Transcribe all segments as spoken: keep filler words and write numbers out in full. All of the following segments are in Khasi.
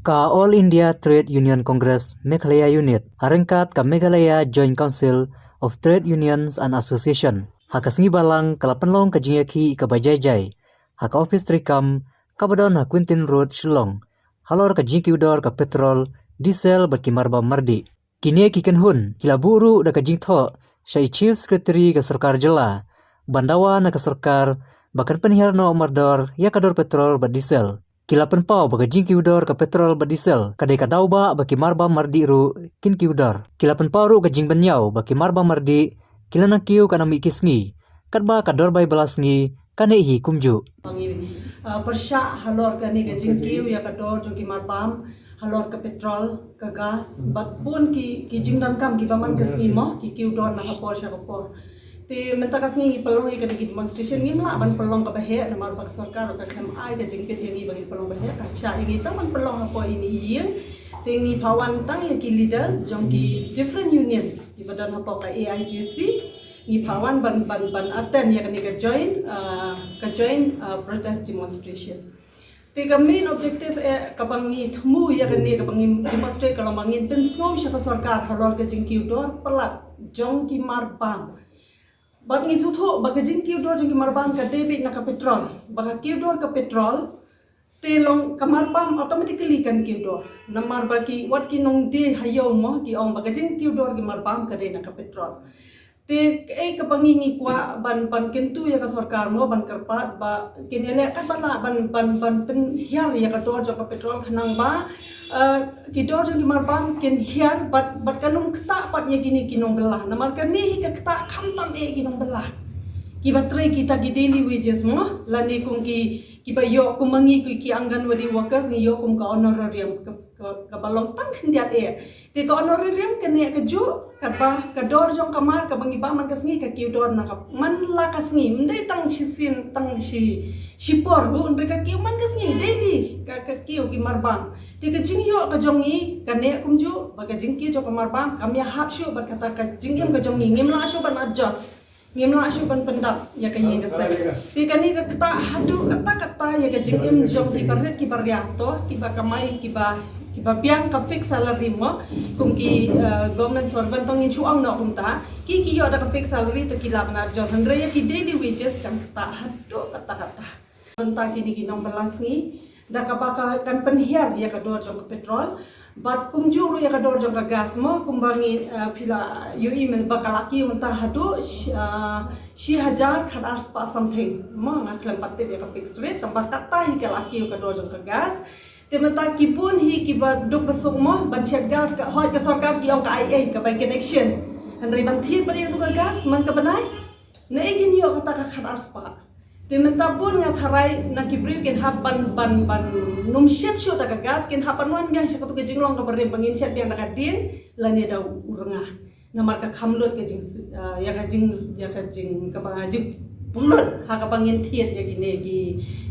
Ka All India Trade Union Congress Meghalaya Unit, ha ryngkat ka Meghalaya Joint Council of Trade Unions and Association, ha ka sngi Balang ka la pynlong ka jingïakhih kaba jai jai ha ka ophis treikam kaba don ha Quinton Road, Shillong, halor ka jingkiew dor ka petrol, diesel bad ki marbam mardih. Kine ki kynhun ki la buh ruh da ka jingthoh sha i Chief Secretary ka sorkar jylla ban dawa na ka sorkar ba kan pynhiar noh mardor ïa ka dor petrol bad diesel. Ki la pynpaw ba ka jingkiew dor ka petrol bad diesel ka dei ka daw ba ba ki marbam mardih ruh kin kiew dor. Ki la pynpaw ruh ka jingbynñiaw ba ki marbam mardih ki la nang kiew katba mih ki sngi, katba ka dor bai bylla sngi ka neh hi kumjuh. Ba ngi, uh, pyrshah halor kane ka jingkiew ïa ka dor jong ki marbam, halor ka petrol, ka gas, bad bun ki, ki jingdonkam kiba man ka sngi mo, ki kiew dor na ka por sha ka por. Te mynta ka sngi ngi pynlong ïa kane ka demonstration, ngim lah ban pynlong kaba heh namar ba ka sorkar ka khlem ai ka jingbit ïa ngi ba ngin pynlong ba heh, ka shah ïa ngi tang ban pynlong hapoh ine i ïing. Te ngi pha wan tang ïa ki leaders jong ki different unions kiba don hapoh ka A I T C. Ngi pha wan ban, ban, ban attend ïa kane ka joint, uh, ka joint, uh, protest demonstration. Te ka main objective eh kaba ngi thmu ïa kane kaba ngi demonstrate ka long ba ngin pynsngew sha ka sorkar halor ka jingkiew dor palat jong ki marbam. Bad ngi sngewthuh ba ka jingkiew dor jong ki marbam ka dei beit na ka petrol. Ba ka kiew dor ka petrol te long ka marbam automatically kan kiew dor. Namar ba ki wat ki nongdie ha ïew mo ki ong ba ka jingkiew dor ki marbam ka dei na ka petrol. Te kaei kaba ngi ngi kwah ban, ban kyntu ïa ka sorkar mo ban kyrpad ba kin ïaleh katba lah ban, ban, ban pynhiar ïa ka dor jong ka petrol khnang ba, eh, ki dor jong ki marbam kin hiar bad, bad kan ym ktah pat ïa kine ki nongbylla. Namar kane hi ka ktah khamtam eh ki nongbylla. Kiba trei kita ki daily wages mo, lane kum ki, kiba ïoh kum ma ngi ki, ki Anganwadi workers ngi ïoh kum ka honorarium ka, ka, kaba long tang khyndiat eh. Te ka honorarium ka neh kajuh, katba ka dor jong ka mar kaba ngi bam man ka sngi ka kiew dor na ka man la ka sngi, ym dei tang shisien tang shi, shipor ruh, ym dei ka kiew man ka sngi, daily ka, ka kiew ki marbam. Te ka jingïoh ka jong ngi ka neh kumjuh, ba ka jingkiew jong ka marbam kam ïahap shuh bad kata ka jingim ka jong ngi, ngim lah shuh ban adjust. Ngim lah shuh ban pyndap ïa ka ïing ka sem. Te kane ka ktah haduh katta katta ïa ka jingim jong ki barit ki baria to, kiba kamai, kiba, kiba biang ka fixed salary mo, kum ki, eh, government servant to ngin shu ong noh kumta. Ki, ki ïoh da ka fixed salary to ki lah ban adjust, hynrei ïa ki daily wages kan ktah haduh katta katta. Mynta kine ki nongbylla sngi, da kaba ka kan pynhiar ïa ka dor jong ka petrol. Bad kumjuh ruh ïa ka dor jong ka gas mo, kumba ngi, eh, phi la ïohi mynba ka la kiew mynta haduh, shi, eh, shi hajar khat ar spah something. Mo nga khlem pat tip ïa ka fixed rate, tangba katta hi ka la kiew ka dor jong ka gas. Te mynta ki bun hi kiba duk ba suk mo, ban shet gas ka, hooid ka sorkar ki ong ka I A, ka bai connection. Hynrei ban thied bad ïa tu ka gas, man ka bnai. Naei kin ïoh kata ka khat ar spah. Te mynta bun nga tharai na ki briew kin hap ban, ban, ban ym shet shuh da ka gas, kin hap ban wan biang sha katu ka jinglong kaba rim ba ngin shet biang da ka dieng lane da u rnga. Namar ka kham lut ka jing, ah, ïa ka jing, ïa ka jing kaba nga jing pynlut ha kaba ngin thied ïa kine ki,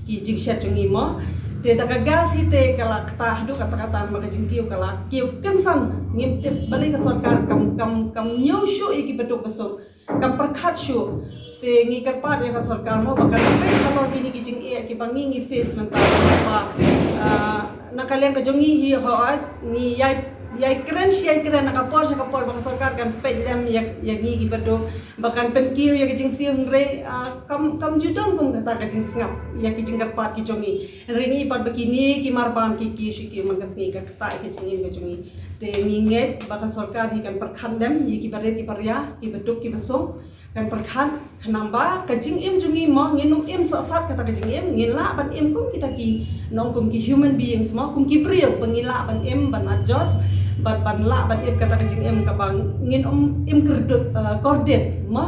ki jingshet jong ngi mo. Te da ka gas hi te ka la ktah haduh katta katta namar ka jingkiew ka la kiew kynsan, ngim tip balei ka sorkar kam, kam, kam ñiew shuh ïa kiba duk ba suk. Kam pyrkhat shuh. Te ngi kyrpad ïa ka sorkar mo ba kan peit halor kine ki jingeh kiba ngi ngi face mynta ba, ah, na ka liang ka jong ngi hi hooid ngi ïai, ïai kren shi ïai kren na ka por sha ka por ba ka sorkar kan peit lem ïa, ïa ngi kiba duk ba kan pynkiew ïa ka jingsiew hynrei, ah, kam, kam ju don kum kata ka jingsngap ïa ki jingkyrpad ki jong ngi. Hynrei ngi pat ba kine ki marbam ki kiew shi kiew man ka sngi ka ktah ïa ka jingim ka jong ngi. Te ngi ngeit ba ka sorkar hi kan pyrkhat lem ïa ki barit ki baria, ki baduk ki basuk, kan pyrkhat khnang ba ka jingim jong ngi mo ngin ym im sohsat kata ka jingim, ngin lah ban im kum kita ki nong kum ki human beings mo, kum ki briew ba ngin lah ban im ban adjust, ban, ban lah ban im kata ka jingim kaba ngin ym im kyrduh, eh, kordit mo.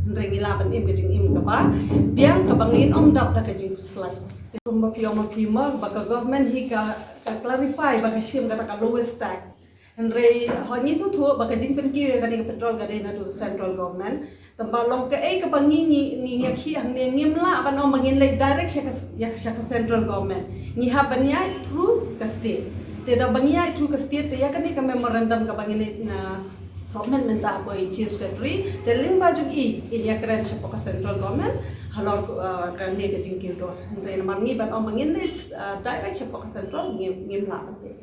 Hynrei ngin lah ban im ka jingim kaba biang kaba ngin ym dap da ka jingkhuslai. Te kumba phi ong ma phi mo ba ka government hi ka, ka clarify ba ka shim kata ka lowest tax. Hynrei hooid ngi sngewthuh ba ka jingpynkiew ïa kane ka petrol ka dei na tu central government. Tangba long kaei kaba ngi ngi ngi ngi ïakhih hangne ngim lah ban ong ba ngin leit direct sha ka, ïa sha ka central government. Ngi hap ban ïaid through ka state. Te da ba ngi ïaid through ka state te ïa kane ka memorandum kaba ngin leit na submit mynta ko i chief secretary. Te lyngba jong i in ïakren shapoh ka central government halor, uh, kane ka jingkiew dor. Hynrei namar ngi ban ong ba ngin leit, uh, direct shapoh ka central ngim, ngim lah ban leit.